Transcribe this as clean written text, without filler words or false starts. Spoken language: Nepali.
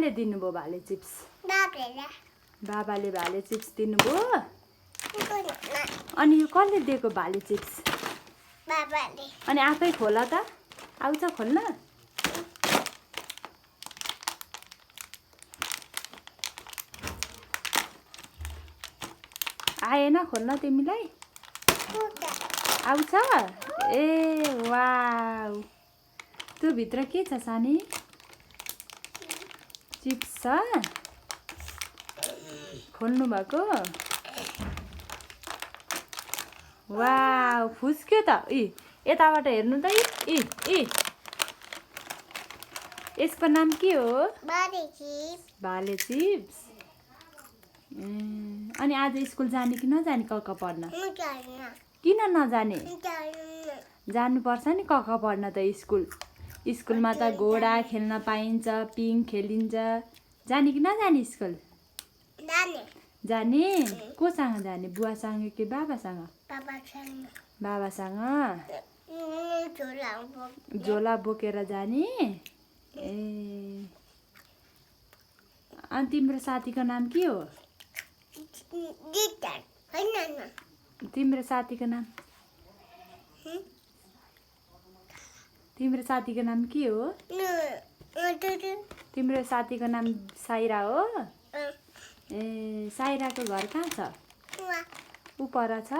कसले दिनुभयो भाले चिप्स? बाबाले भाले चिप्स दिनुभयो। अनि यो कसले दिएको भाले चिप्स? बाबाले। अनि आफै खोला त, आउँछ खोल्न? आएन खोल्न तिमीलाई? आउँछ? ए वाउ, त्यो भित्र के छ सानी? चिप्स छ? खोल्नु भएको? वाउ, फुस्क्यो त। यताबाट हेर्नु त। यसको नाम के हो? भाले चिप्स। अनि आज स्कुल जाने कि नजाने कक पढ्न? किन नजाने? जानुपर्छ नि कक पढ्न त स्कुल। स्कुलमा त घोडा खेल्न पाइन्छ, पिङ खेलिन्छ। जाने कि नजाने स्कुल? जाने? कोसँग जाने? बुवासँग कि बाबासँग? बाबासँग। झोला बोकेर जाने? ए, अनि तिम्रो साथीको नाम के हो? तिम्रो साथीको नाम? तिम्रो साथीको नाम के हो? तिम्रो साथीको नाम साइरा हो? ए, साइराको घर कहाँ छ? ऊ पर छ?